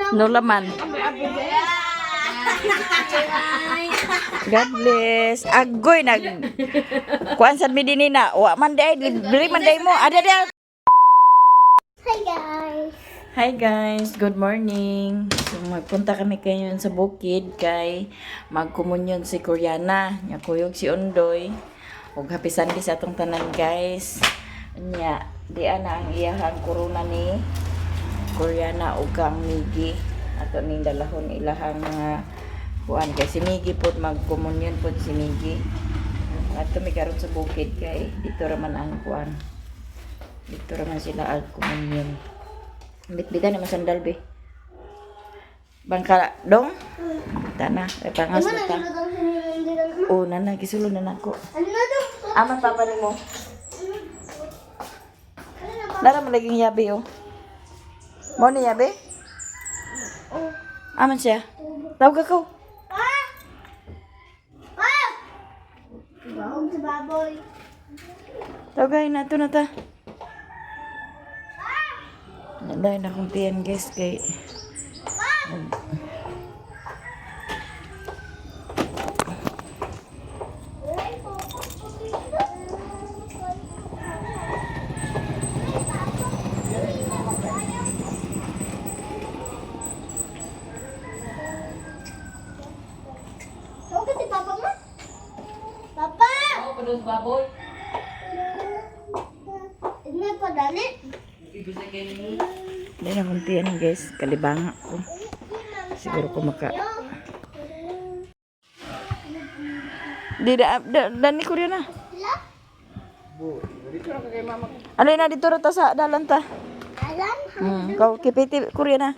No laman. God bless. Agoy nag kuan sad mi dinhi na. Wa man day libre man day mo. Ada day. Hi guys. Hi guys, good morning. So magpunta kami ngayon sa bukid kay magkomunyon si Koreana. Nya kuyog si Ondoy. Ug happy Sunday sa atong tanan guys. Nya di ana ang iyahang corona ni Koreana ug kang Migi. Ato ning dalahon ilahang mga kuan kay si Migi pod magkomunyon pod si Migi. Ato mi karon sa bukid kay dito ra man ang kuan. Dito ra man sila ang komunyon. Bitbitan naman sandal be. Bangka dong. Tana, ay pangas na ta. Oh, nana gisulo na nako. Ano na daw? Aman papa nimo. Nara man laging yabi oh. Mo ni yabi? Oh. Aman siya. Tawag ako. Ah! Ah! Bahog sa baboy. Tawag ay na to na ta. Dahil na akong tiyan guys kay Tawag ka si Papa mo? Papa! Ako pa doon sa baboy. Hindi pa dali. Dahil na akong tiyan guys, kalibanga ko. Siguro ko maka Di da, da, dani ko rin na. Sila? Alay na dito ra ta sa dalan ta. Alam? Kau kipiti Korea na.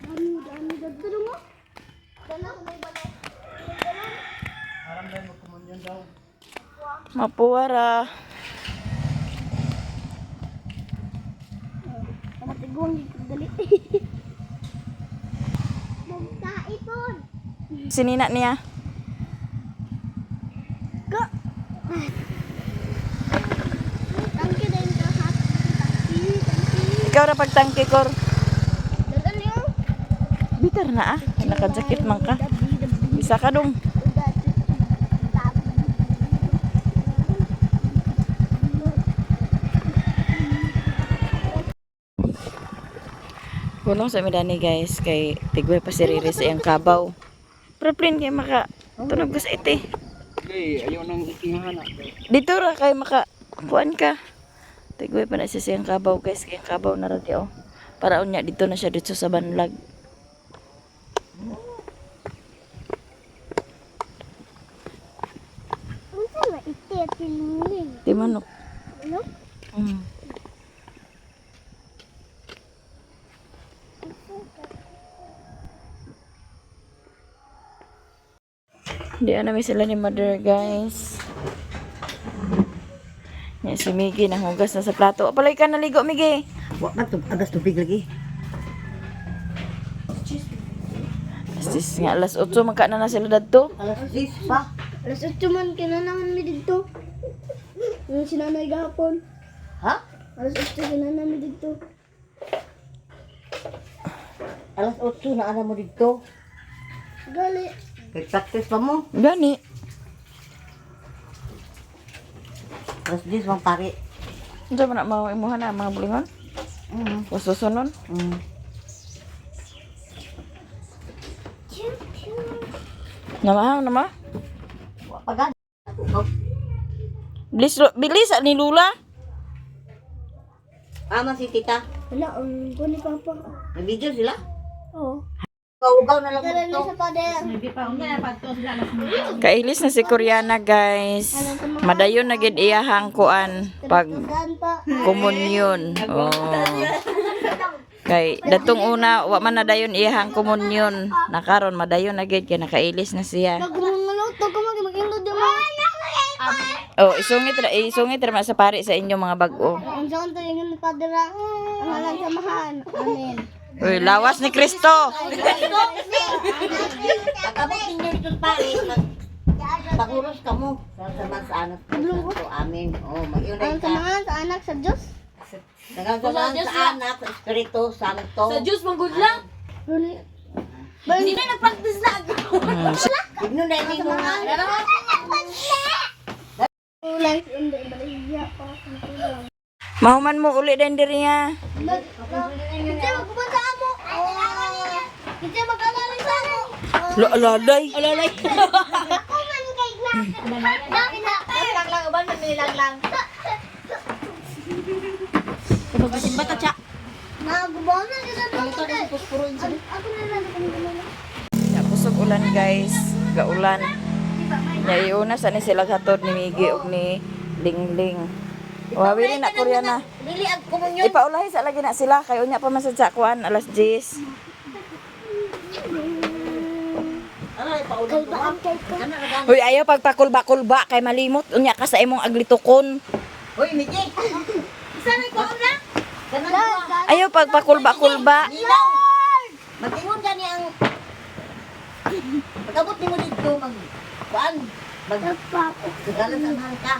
Dami, dami, dami mo. Dala ko may balay. Mapuwara. Matiguang dali. Magkaipon. Sinina niya. Go. Thank you din ka ha. Thank you, thank you. Ikaw ra pagtangki kor. Dadan niyo. Bitter na ah. Naka-jacket man ka. Isa ka dong. Kulong sa midani guys kay tigwe pa si Riri sa iyang kabaw. Pero plain kay maka tunog ko sa iti. Okay, ayaw nang itingahan. Dito ra kay maka kuan ka. Tigwe pa na siya sa iyang kabaw guys kay ang kabaw na ra di oh. Para unya dito na siya dito sa banlag. Unsa na iti at tilingling? Di manok. Ano? Di na may sila ni mother, guys. Yan si Miggy, nanghugas na sa plato. Palay ka naligo, Miggy. Wa man tub agas tubig lagi. Alas 10 nga, alas 8, magka na na sila dadto. Alas 6 pa. Alas 8 man kinanaman mi didto. Yung sinanay gahapon. Ha? Alas 8 kinanaman mi didto. Alas 8 na ana mo didto. Gali. Kay practice pa mo. Gani. Alas 10 mang pare. Unsa man na mao imuha na mga bulingon? O susunon? Namahaw nama. Wa pa gani. Bilis, bilis ni Lula. Ama si tita. Wala, ang ko ni Papa. Nag-video sila. Oo. Ugaw na lang Dala dito. na sa pader. Kailis na si Koreana, guys. Madayon na gid iyahang kuan pag Saan pa? komunyon. Oh. Kay datong una wa man nadayon iyahang komunyon. Nakaron madayon na gid kay nakailis na siya. Nagmangaloto ko mag mag-indod yung mga. Oh, isungit ra man sa pare sa inyo mga bag-o. Ang saan tayo yung pader ah. Ang halang samahan. Amen. Uy, lawas ni Kristo. Pag-abot ninyo dito pare, Magpakulos ka mo. Sa anak ko. Amin. Oh, mag-iunay Ang ka. samahan sa anak sa Diyos. Nagagamaan sa anak, sa Espiritu Santo. Sa Diyos mong good luck. Hindi na nag-practice na ako. Igno na ini mo nga. Ulang si Unday Balaya pa. Mahuman mo uli din diri nga. Hindi magbuban sa amo. Hindi mag-alala sa amo. Lalay. Alalay. Ako man kay Lang lang, uban man nilang lang. Bata cha. Nagubaw na sila doon. Ako na lang ako na lang. Ya, kusog ulan guys, gaulan. Ya iuna sa ni sila hatod ni Migi ug ni Lingling. Wawili na Koreana. Dili ang komunyon. Ipaulahi sa lagi na sila kay unya pa man sad sa kuan alas 10. Aray, paulan ko. Hoy, ayaw pagpakulba-kulba kay malimot unya ka sa imong aglitukon. Hoy, Miki. Sana ko na. Kanang duha. Ayaw pagpakulba-kulba. Nilaw. Mag-ingon gani ang pag-abot nimo dito mag kuan mag kagalan sa amahan ka.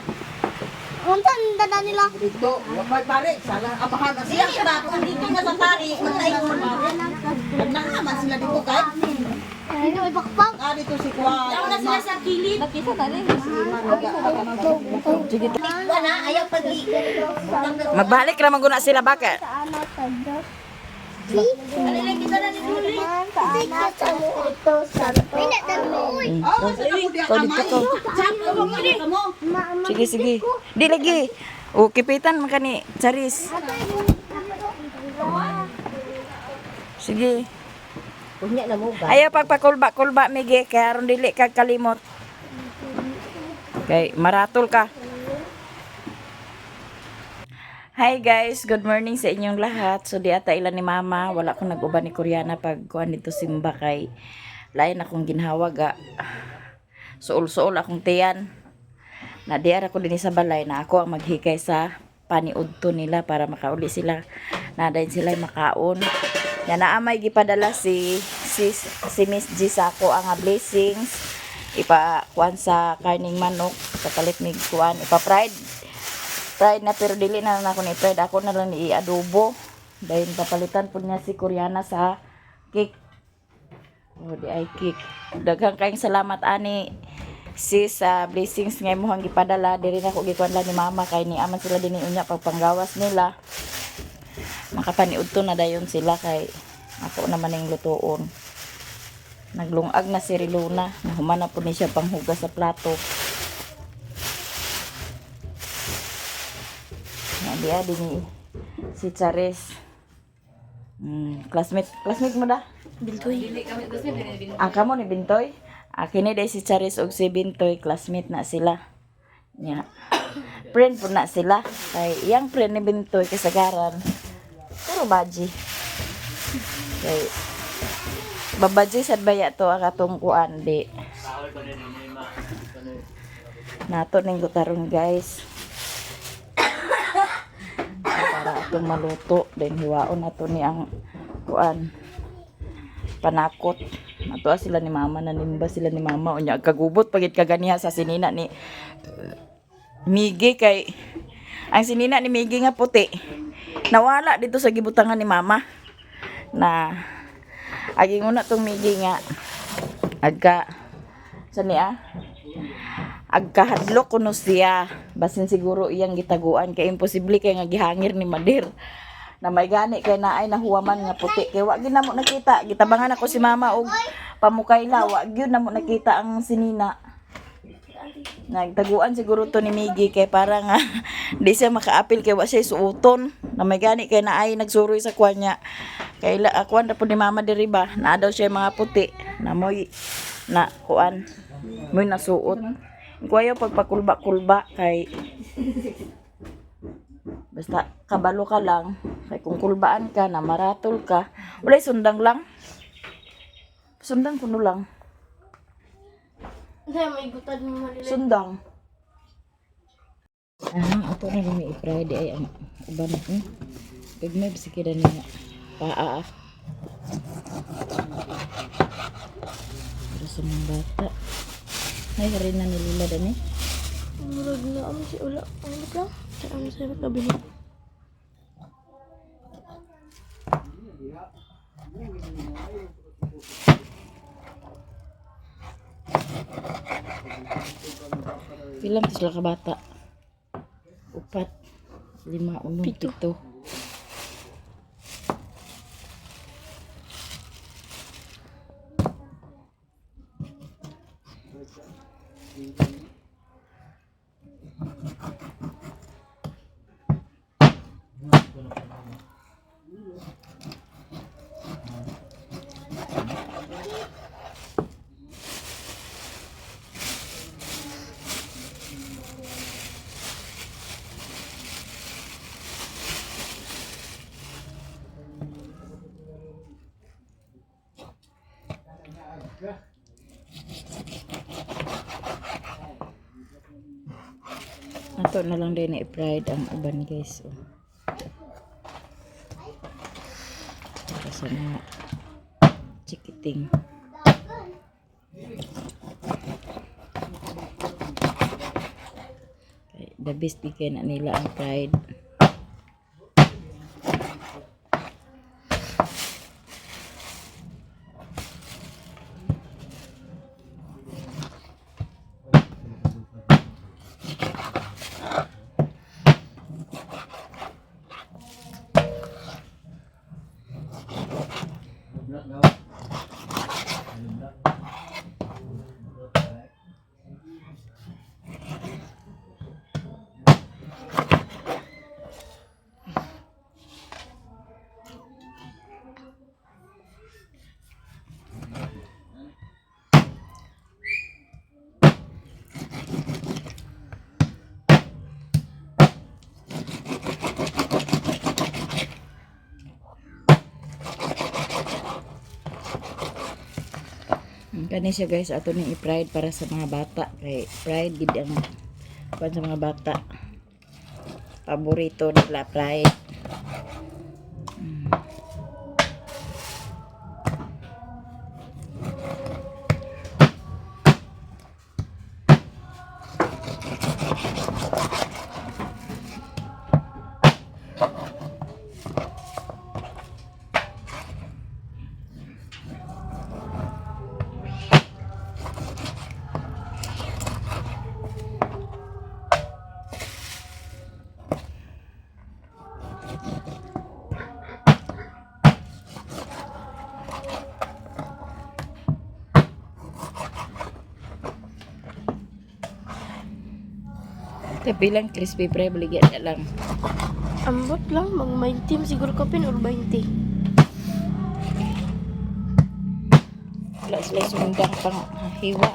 Unsa ang dada nila? Dito, wa pare, sala amahan na siya. Dili ba kung dito na sa pare, magtayon. Nagnahaman sila dito kay. Hindi may pakpak. Ah, dito si kuan. Wala sila sa kilid. Sige. Kuan na, ayaw pag Magbalik ra man guna sila baka. Sa anak sa Diyos. Alilay kita na ni Duli. Sa anak sa Espiritu Santo. Ikaw dito ko. Sige, sige. Di lagi. O, kipitan man kani, Charis. Sige. Unya na mo ba? Ayaw pagpakulba-kulba, Migi, kaya aron dili ka kalimot. Kay maratol ka. Hi guys, good morning sa inyong lahat. So di ata ilan ni Mama, wala akong nag-uban ni Koreana pag kuan dito simba kay lain akong ginhawag ah. Suol-suol akong tiyan. Na di ara ko dinhi sa balay na ako ang maghikay sa paniudto nila para makauli sila. Na dayon sila makaon. Ya naa may gipadala si si si Miss G sa ako ang nga blessings ipa kuan sa karning manok kapalit mig kuan ipa fried fried na, pero dili na lang ako ni fried, ako na lang ni adobo dahil papalitan po niya si Koreana sa cake. Oh, di ay cake. Daghang kayong salamat ani sis sa blessings nga imong gipadala. Diri na ko gikuan lang ni mama kay ni aman sila dinhi unya pagpanggawas nila. Makapaniudto na dayon sila kay ako naman ning lutuon. Naglungag na si Riluna, nahuman na po ni siya panghugas sa plato. Nga di ni si Charis. Classmate, classmate mo da? Bintoy. Ang kamo ni Bintoy? Ah, kini day si Charis og si Bintoy, classmate na sila. Nya. Friend po na sila. Kay iyang friend ni Bintoy kasagaran. Pero baji. Kay babaji sad baya to ang atong kuan di. Nato ning gutaron guys. Para atong maluto then hiwaon nato ni ang kuan panakot. Natuwa sila ni mama, nanimba sila ni mama. Unya, kagubot pagit kaganiha sa sinina ni Migi kay ang sinina ni Migi nga puti nawala dito sa gibutangan ni mama na aging una tong Migi nga agka sa niya agkahadlok kuno siya, basin siguro iyang gitaguan kay imposible kay nga gihangir ni Madir na may gani kay naay nahuwaman nga puti kay wa gyud namo nakita. Gitabangan ako si mama og pamukayla, wa gyud namo nakita ang sinina. Nagtaguan siguro to ni Miggy kay para nga di siya makaapil kay wa siya suoton na may gani kay naay nagsuroy sa kwan niya kay la kuan ra po ni mama diri ba naa daw siya mga puti na moy na kuan moy nasuot kuwayo pagpakulba-kulba kay basta kabalo ka lang kay kung kulbaan ka na maratol ka walay sundang lang, sundang kuno lang. May gutad mo malila. Sundang. Ah, ato na gumi i-fry di ay ang uban ko. Pag may bisikida niya paa. Ah. Para sa mga bata. Ay, harina ni Lila dani. Murag na am si ula. Ang lang. Sa am sa kabinet. Pila man sila ka bata? Upat, lima, unom, Pito. pito. Ato na lang din i-fried ang uban guys. Oh. Para sa mga chikiting. Kay the best di kay na nila ang fried. Kani siya guys, ato ning i-fried para sa mga bata. Kay fried gid ang kuan sa mga bata. Paborito nila fried. Tapi lang crispy fry baligya na lang. Ambot lang mag 19 siguro kapin or 20. Wala sila sundang pang hiwa.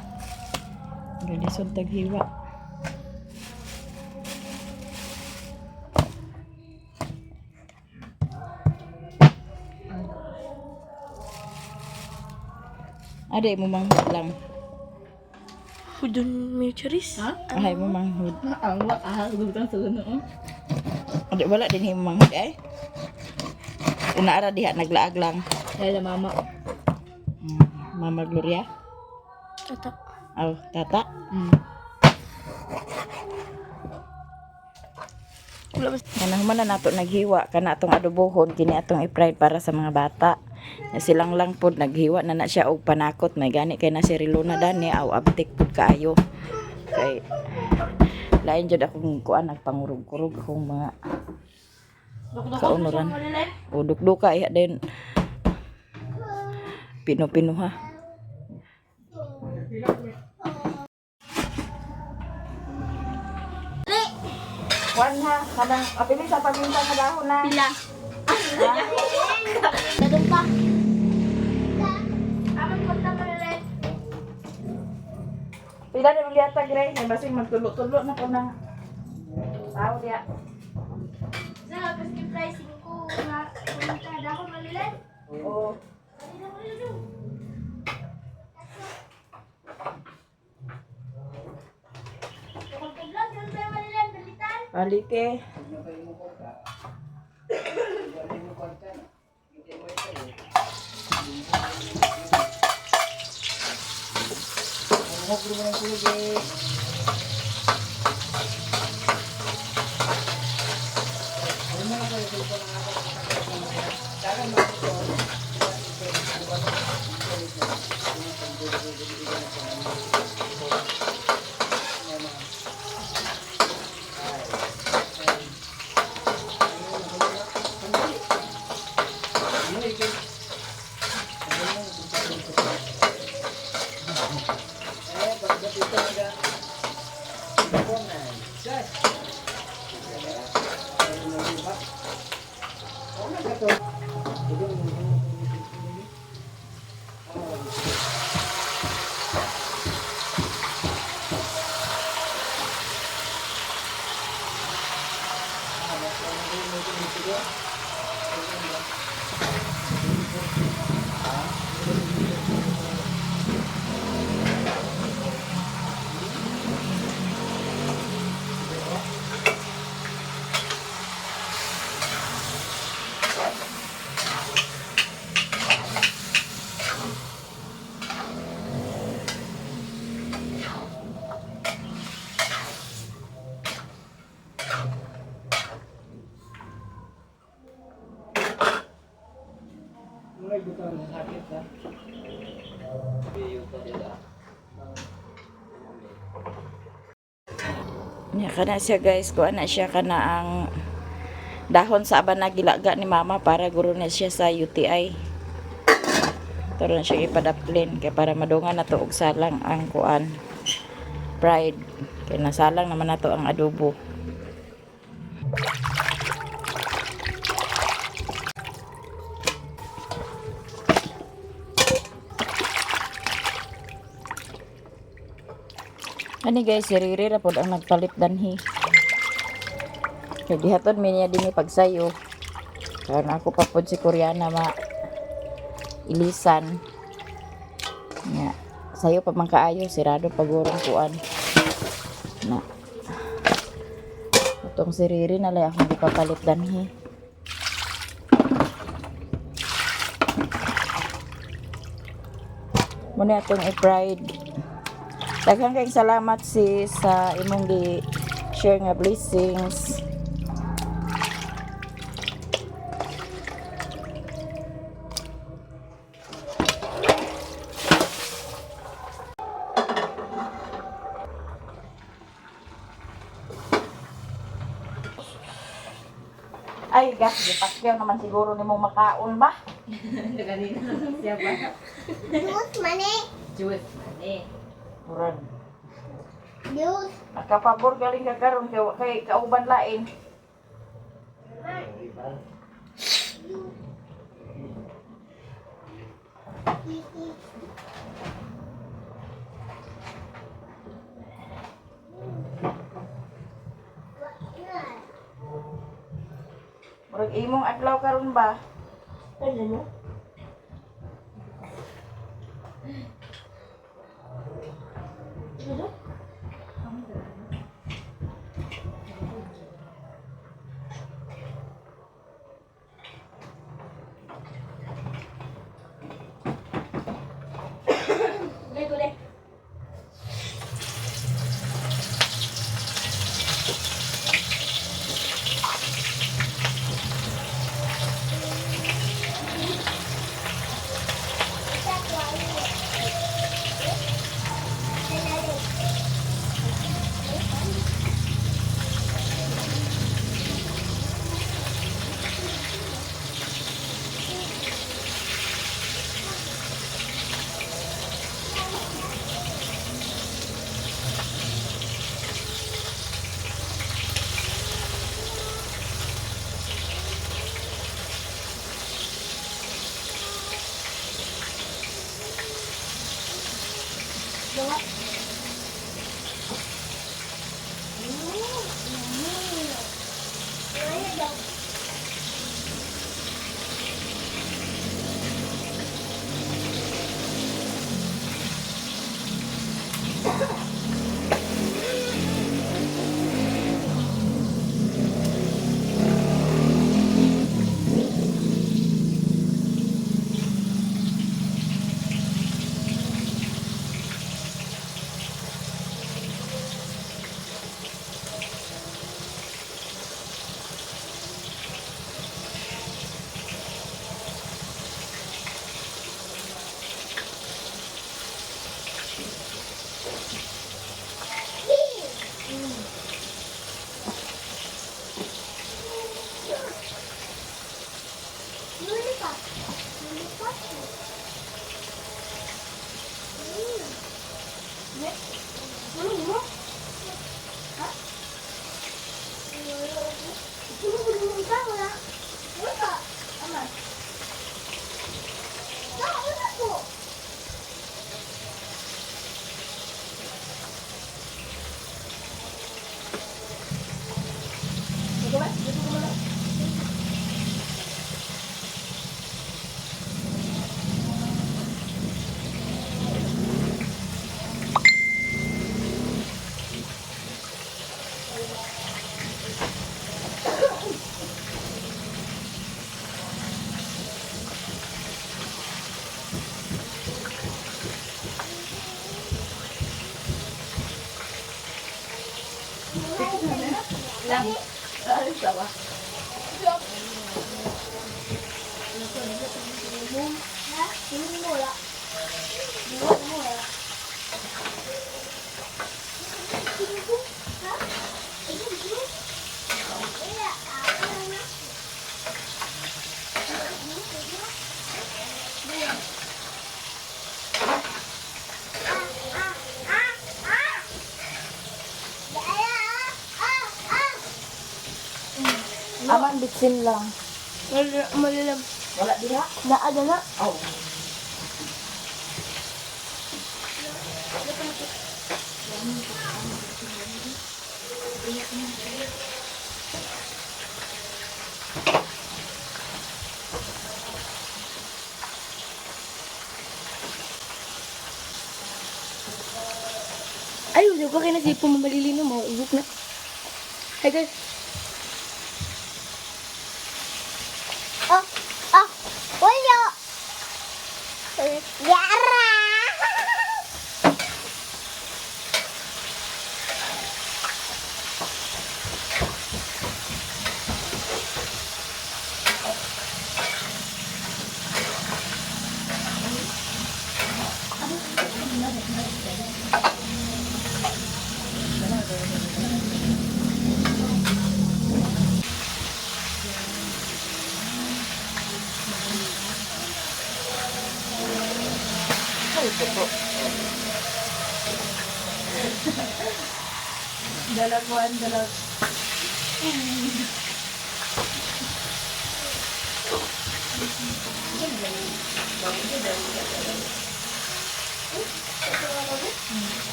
Wala suntag hiwa. Aday mo manghod lang. Hudon may charis. Ha? Ahay mo manghod. Ang wa ah, gultan sa ganoon. Aday wala din himo manghod ay. Una ara diha naglaag lang. Dahil mama. Mama Gloria. Tata. Aw, tata. Wala ba Kana human na nato naghiwa kana atong adobohon kini atong i-fried para sa mga bata. Na silang lang pod naghiwa na na siya og panakot may gani kay na si Rilona dani aw abtik pod kaayo. Kay lain jud akong kuan nagpangurog-kurog akong mga kaunuran. O dukduka iha din. Pino-pino ha. Kuan ha, kanang apili sa paminta nga dahon na. Pila? Dadong pa. Aman konta Marilet. Pila na mga gray, may basing magtulo-tulo na po na. Tao diya. Sa crispy fry 5 nga konta dahon Marilet. Oo. Palike. Dangog mo ng kuyog eh. Mulai buta ng sakit ha. Nya kana siya guys, kuha na siya kana ang dahon sa aba na gilaga ni mama para guro na siya sa UTI. Turo na siya ipadaplin kay para madungan na to og salang ang kuan pride. Kay nasalang naman nato ang adobo. Ani guys, si Riri ra pod ang nagpalit danhi. Kay gihatod mi niya dinhi pagsayo. Karon ako pa pod si Koreana ma ilisan. Nya, sayo pa man kaayo sirado pagurong kuan. Na. Atong si Riri nalay akong gipapalit danhi. Muna atong i-pride. Daghang kayong salamat sis sa imong gi share nga blessings. Ay, gas, gipakyaw naman siguro nimong makaon ba? Juice mani. Juice mani. Uran. Juice. Nakapabor galing ka karon kay kay kauban lain. Murag imong adlaw karon ba? Ano? Aman bitsin lang. Malalam. Wala diha. Naa na na. Oh. Ay, wala ko kayo nasipo mo malilino mo. Ubok na. Hi guys. Oh, oh, wala. Yara! Dalagwan, dalag.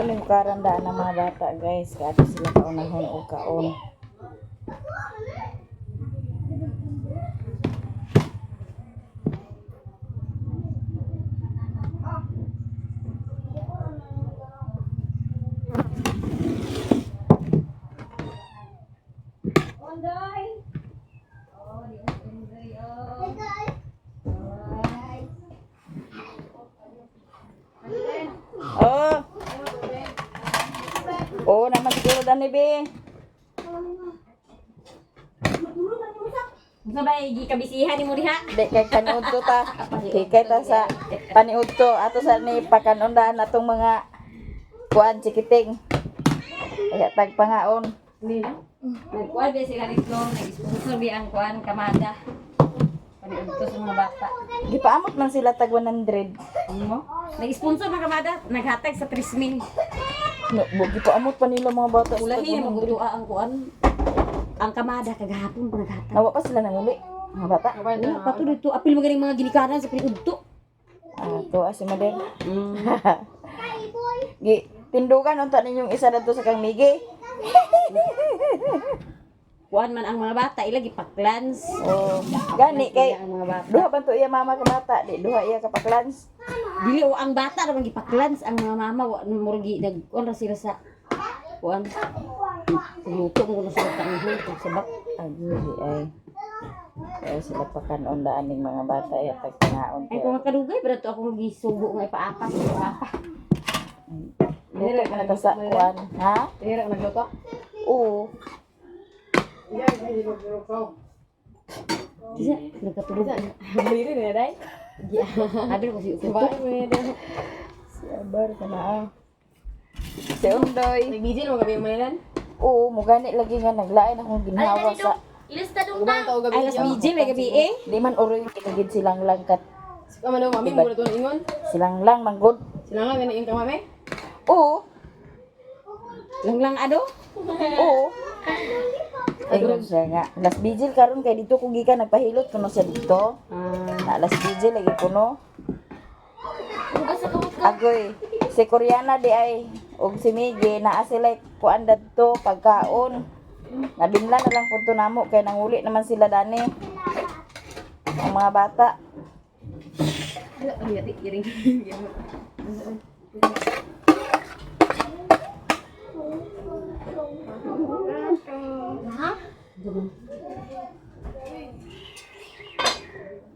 Ito ni karandaan ng mga bata, guys. Kaya sila kaunahon o kaon. Oh. Oh, naman siguro dani be. Unsa ba gikabisihan nimo diha? Di kay kaniud to ta. Kay kay ta sa paniud to ato sa ni pakanundaan atong mga kuan chikiting. Ay tag pangaon. Nagkuan ba sila dito, nag-sponsor bi ang kuan kamada. Paniudto sa mga bata. Gipaamot man sila tag 100. Ano? Nag-sponsor mga kamada, naghatag sa 3,000. No, bo, gipaamot pa nila mga bata sa tag Ulahi 100. magutua ang kuan. Ang kamada kagahapon pa naghatag. Nawa pa sila nanguli mga bata. Wala pa to dito apil magaling mga ginikanan sa paniudto. Ah, tuwa si Madel. Gi tindugan unta ninyong isa dadto sa kang Migi. Kuan man ang mga bata ila gipaklans. Oh, gani kay Ang mga bata. duha pa to iya mama ka bata, di duha iya ka paklans. Dili o ang bata ra man gipaklans ang mga mama wa murag gi nag kuan ra sila sa kuan. Luto mo kuno sila tanghon kag sabak. Agi ay. Kaya sila pakanon daan ning mga bata ya tag pangaon. Ay kung kadugay ba to ako gisugo nga ipaapas sa papa. Luto ka na ta sa kuan, ha? Tihira nagluto? Oo. Kisa nagkatulog. Bili na day. Abi ko si upo. Bae mo na day. Si Abar ka na ah. Si Undoy. Nagbijil mo gabi mo na. Oo, mo gani lagi nga naglain akong ginhawa sa Ilis ta dong Guban ta og gabi. Ay las bijil may gabi eh. di man uroy kinigid silang lang kat Sika man daw mami mo na to ingon. silang lang manggod. Sila nga gani ka mami. Oo. Lang lang ado. Oo. Ayun siya nga. Las vigil karon kay dito kung gikan nagpahilot kuno siya dito. Na las vigil lagi kuno. Agoy, si Koreana di ay og si Migi naa sila kuan dadto pagkaon. Nabinla na lang punto namo kay nanguli naman sila dani. Ang mga bata.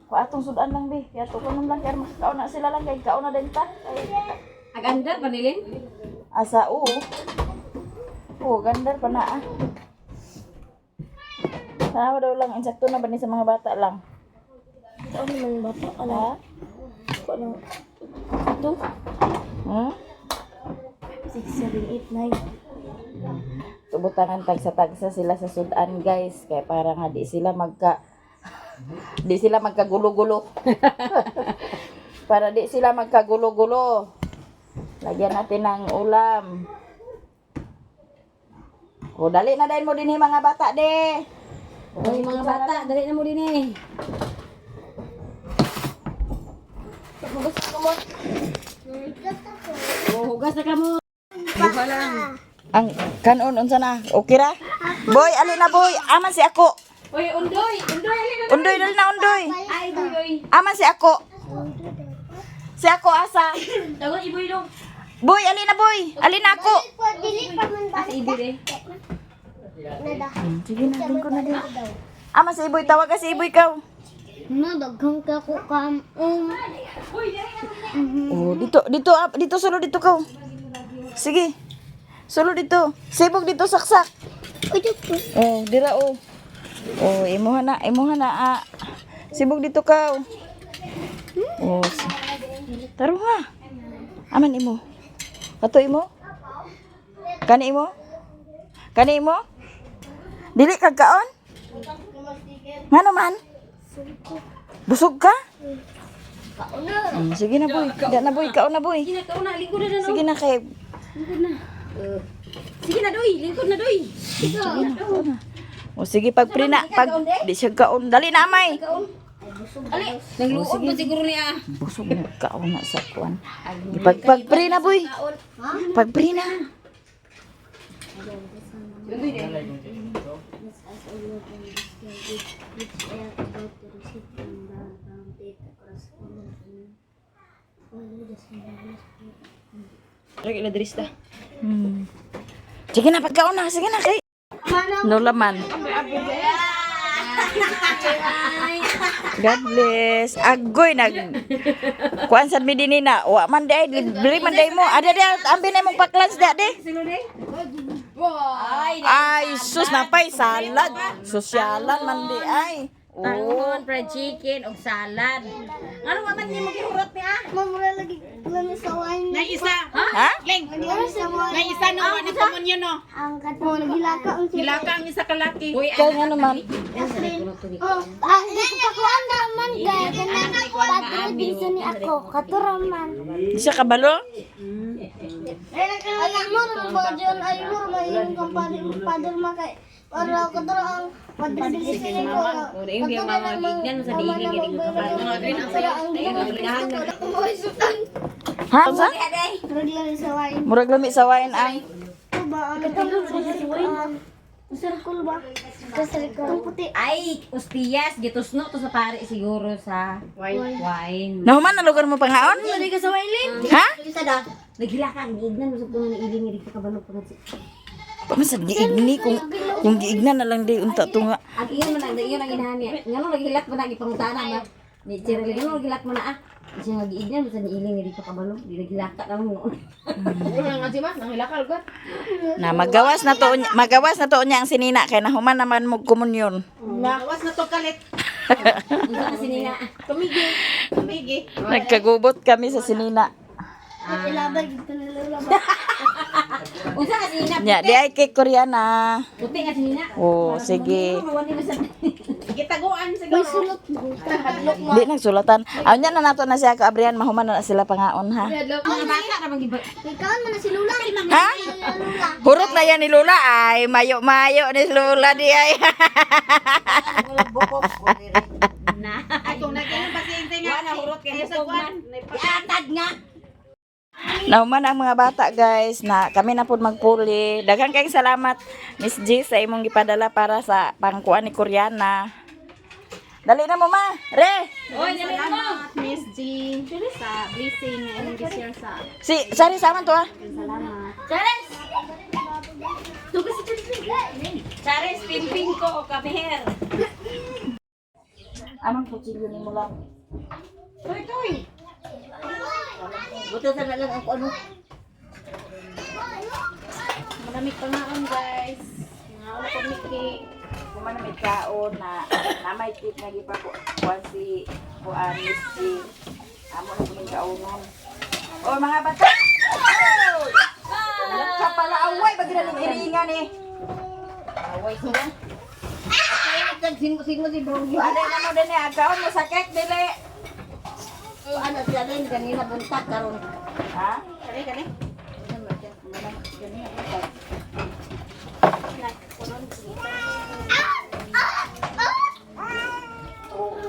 Ko atong sudan lang bi. Kaya to kuno lang kay makakaon na sila lang kay kaon na din ta. Kay Agandar panilin. Asa oo. Oo, gandar pa na ah. Tanawa daw lang, insakto na ba ni sa mga bata lang? Ano lang bata? Ano? Ha? Ano? Ito? Hmm? 6, 7, 8, 9. Tubutangan tagsa-tagsa sila sa sudan, guys. Kaya para nga di sila magka... di sila magkagulo-gulo. Para di sila magkagulo-gulo. Lagyan natin ng ulam. O, dali na dahil mo din eh, mga bata, de. Oy mga bata, dali na mo din eh. Oh, hugas na kamo. Duha lang. Ang kanon unsa na? Okay ra? Boy, ali na boy. Aman si ako. Oy, undoy, undoy ali na. Undoy dali na undoy. Ay, undoy. oy. Aman si ako. Si ako asa. Dagon iboy dong. Boy, ali na boy. Ali na ako. Dili pa man Asa iboy eh. Nada. Sige na, dun ko na din. Aman si Iboy, tawag ka si Iboy kaw. No, daghang ka ko kam. Oh, dito, dito, ah, dito solo dito kaw. Sige. Solo dito. Sibog dito saksak. Uy, dito. Oh, dira oh. Oh, imuha na, imuha na ah. Sibog dito kaw. Oh. Taro ha. Aman imo. Kato imo? Kani imo? Kani imo? Dili kag kaon? Ngano man? Busog ka? Sige na boy. Da na boy, kaon na boy. Sige na, kaon na, lingkod na na. Sige na kay Lingkod na. Sige na doy, lingkod na doy. O sige pag pre na, pag di siya kaon. Dali na amay. Nagluod pa siguro niya. Busog na kaon na sa kuan. Pag pag-pray na boy. Pag-pray na. Sige na, pagkaon na. Sige na kay. No laman. God bless. Agoy nag kuan sad mi dinhi na. Wa man day dili man day mo. Ada di ambi na imong paklans da di. Ay sus napay salad. Sosyalan man di ay. Oh. Tanghon, fried chicken, og salad. Ano man ni mo gihurot niya? Mamura lagi lang sa wine. Nay isa. Ha? Leng. Lang sa wine. Nay isa no wa ni komunyon no. Ang katong nagilaka ang sila. Hilaka ang isa kalaki. Uy, Kay nga naman. Oh, ah, pakuan naman gaya kanang Padre Binson ni ako, katuraman. Di siya kabalo? Ay, mo rin ba dyan? Ay, mo rin may kang padre, padre makay. Para katura ang Padre Binson ni ko. Yung mga gignan mo sa diilig, hindi ko kabalo. Ha? Sa? Murag sa wine. Murag lami sa wine ay. Ito ba ang Circle ba? Circle. Itong puti. Ay, ustiyas, gitusno to sa pare siguro sa wine. Nahuman na lugar mo pangaon? Dali ka sa wine, Lin. Ha? Naghila ka, gignan mo sa puno ng iling, hindi ka kabalo pa. Pamasad giigni kung giigna na lang di unta to nga. Ang ingon man ang ingon ang inahan niya. Ngano naghilak man ang ipangutana ba? Ni Cheryl, ngano naghilak man na ah. Siya nga giignan mo sa niiling hindi pa kabalo. Di naghilak ka lang mo. Ano nga si ma? Nanghilakal ka? Na magawas na to magawas na to niya ang sinina kay nahuman naman mo komunyon. Lawas na to kalit. Unsa ka sinina? Tumigi. Tumigi. Nagkagubot kami sa sinina. Ilabag dito nila ba? Unsa ka sinina? Nya di ay kay Koreana. Puti nga sinina. Oh, sige. Mawan ni sa Gitaguan siguro. Sulot mo. Di nagsulatan. Aw nya na nato na siya kaabrihan mahuman na, na sila pangaon ha. mga bata ra bang giba. Ikaw man na si Lula. Ha? Hurot na yan ni Lula ay mayo-mayo ni Lula di ay. Na. Ay kung nagkaroon pasyente nga na hurot kayo sa kuan. Iatad nga. Nahuman ang mga bata guys na kami na pud magpuli. Daghang kayong salamat Miss G sa imong gipadala para sa pangkuan ni Koreana. Dali na mo ma. Re. Oy, dali mo. Miss G sa blessing nga imong gi-share sa Si Sari sama to ah. Chares. Chares, pimping ko o kameher. Amang kutsilyo ni mo lang. Buto na lang ang ano. Marami pangaon guys. Mga ulo ko Miki. Kuman na may kaon na na may cake na gipakuan si kuan Miss G. Amo na kuming kaonon. Oh mga bata. Oh! Ka pala away bagi na ning iringan eh. Away sila. Sino si bro? Ano na mo dinhi ang kaon mo sa cake dili. Ano siya rin kanina buntak karon. Ha? Kani kani.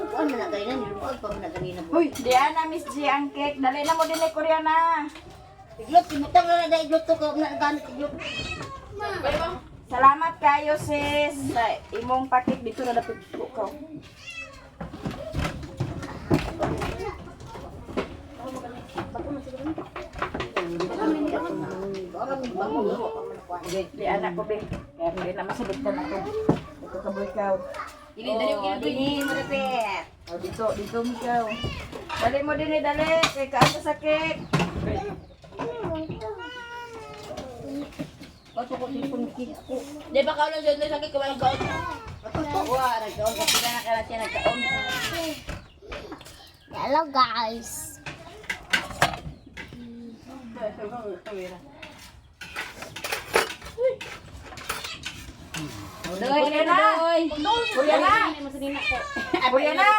Kuan man na kanina niluag pa man na kanina. Uy, diana Miss G ang cake. Dali na mo dinhi Koreana. Iglot ibutang na na iglot to ko na gamit iglot. Salamat kayo sis sa imong pakit dito na dapit ko ka. Di anak ko be. Kaya hindi na masabot ka na ko. Dito ka boy ikaw. Dili dali mo Dini mo dapit. Oh, dito, dito mo ikaw. Dali mo din eh, dali. Kay kaan ka sa cake. Di ba kaon lang sa sakit kawalang kaon. Wa nagkaon ka pila na kala siya nagkaon. Hello guys. Doy, doy. Koreana. Koreana.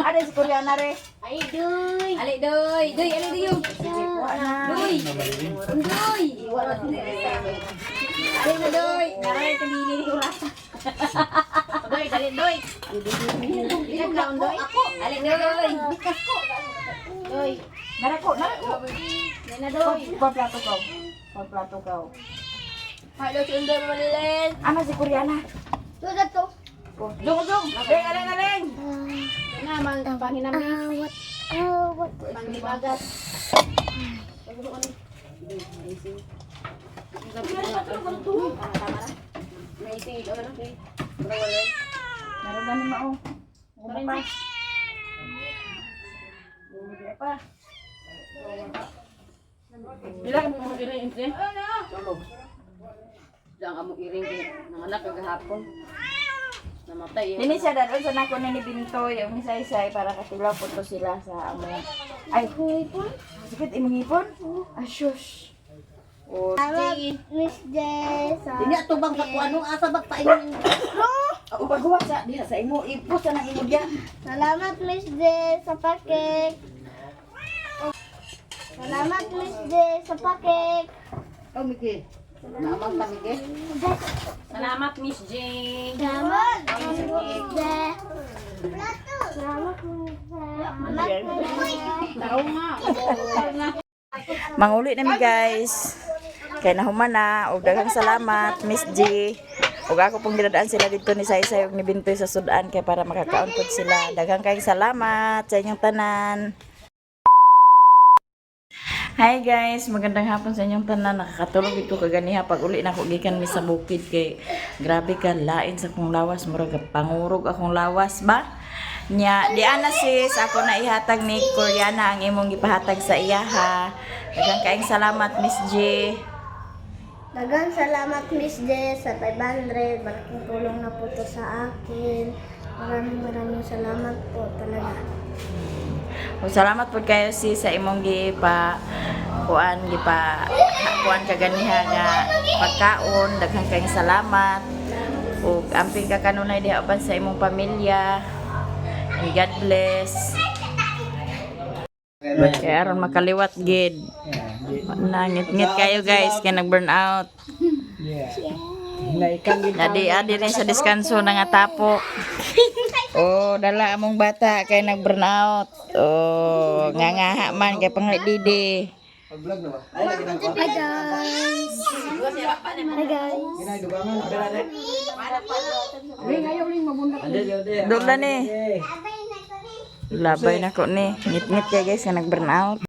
Ada si Koreana re. Ay, doy. Ali doy, doy, ali doy. Doy. Doy. Ali na doy. Naray kanini ni urasa. Doy, dali doy. Ako. Alin na doy. Bikas ko. Doy. Narako, narako. Na doy. Pa plato ka. Pa plato ka. Hello, si Undoy Mamalilen. Ano si Koreana? Sudah to. Jung, jung. Aleng, aleng, aleng. Na mang panginamis, Awat. Awat. panglibagat. Naroon na ni Mao. Uma pa. Uma pa. Pila ka mo iring inte? Tulog. Diyan amo iring kay nang anak kagahapon. Namatay. Eh. Dini siya dadon sa nako ni Bintoy ang misaysay para katilaw po to sila sa amo. Ay, ngipon. Sakit imong ngipon? Ay, shush. Oh, Miss Jess. Dinya tubang sa kuano asa bag paingon. paghuwa sa diha sa imo ipos na nang imo diha. Salamat, Miss Jess, sa pakek. Salamat, Miss Jess, sa pakek. Oh, Miki. Naamang ta Miki. Salamat, Miss Jane. Salamat, Miss Jess. Salamat, Miss Jess. Manguli na mi guys. Kay nahuman na og daghang salamat Miss G. Ug ako pong ginadaan sila dito ni Saysay ug ni Bintoy sa sudan kay para makakaon pod sila. Daghang kayong salamat sa inyong tanan. Hi guys, magandang hapon sa inyong tanan. Nakakatulog ito kaganiha pag uli na ako gikan mi sa bukid kay grabe ka lain sa akong lawas, murag pangurog akong lawas ba? Nya, di ana sis, ako na ihatag ni Koreana ang imong gipahatag sa iya ha. Daghang kaayong salamat, Miss G. Daghang salamat, Miss Jess, sa 500. Malaking tulong na po to sa akin. Maraming maraming salamat po talaga. O, salamat po kayo sis sa imong gipa kuan gipa kuan kaganiha nga pagkaon. Daghang kayong salamat. Ug amping ka kanunay diha uban sa imong pamilya. And God bless. Kaya aron makaliwat gid. Nangit-ngit kayo guys kay nag burn out. Nadi adi rin sa diskanso na nga tapok. Oh, dala among bata kay nag burn out. Oh, ngangaha man kay pangli didi. Hi, guys. Hi, guys. Doon ni. Labay na ko ni. Ngit-ngit kay guys nga nag burn out.